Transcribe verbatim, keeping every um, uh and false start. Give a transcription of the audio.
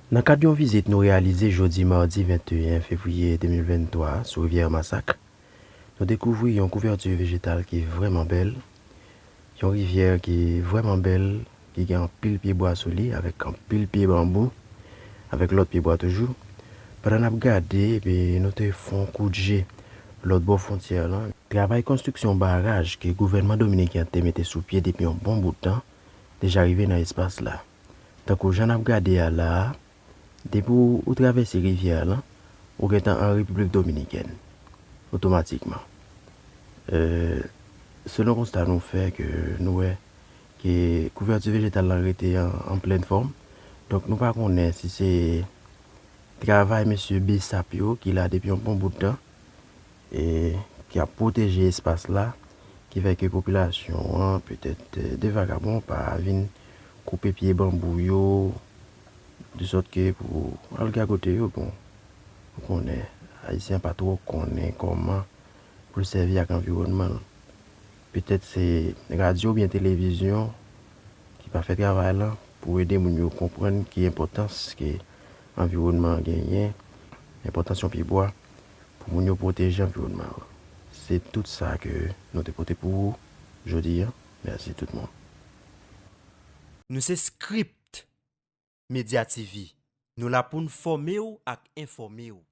Nan kad yon vizit nou reyalize jodi madi venteyen fevriye de mil venntwa sou rivyè Masak, nou dekouvri yon kouvèti vejetal ki vrèman bèl, yon rivyè ki vrèman bèl, ki gen anpil pyebwa sou li, avèk anpil pye banbou, avèk lòt pyebwa toujou. Pandan n ap gade, epi nou te fè yon kout je lòt bò fwontyè lan. Travay konstriksyon baraj ke gouvènman dominiken an te mete sou pye depi yon bon bout tan deja rive nan espas la. Tankou jan n ap gade a la a, depi w, ou travèse rivyè a lan, ou gentan an Repiblik Dominikèn, otomatikman. Euh, selon konsta nou fè, ke nou wè ke kouvèti vejetal lan rete an, an plèn fòm. Donk, nou pa konnen si se travay mesye B S A P yo ki la depi yon bon bout tan, e ki ap pwoteje espas la, ki fè ke popilasyon an, petèt, euh, de vagabon, pa vin koupe pye banbou yo, de sòt ke pou al gagote yo, bon, ou konnen, Ayisyen pa twò konnen kòman pou l sèvi ak anviwònman l. Petèt se radyo oubyen televizyon ki pa fè travay lan pou ede moun yo konprann ki enpòtans ke anviwònman an genyen, enpòtans yon pyebwa pou moun yo pwoteje anviwònman an. Se tout sa ke nou te pote pou ou jodi a. Mèsi tout moun. Nou se Script Media T V. Nou la pou n fòme w ak enfòme w.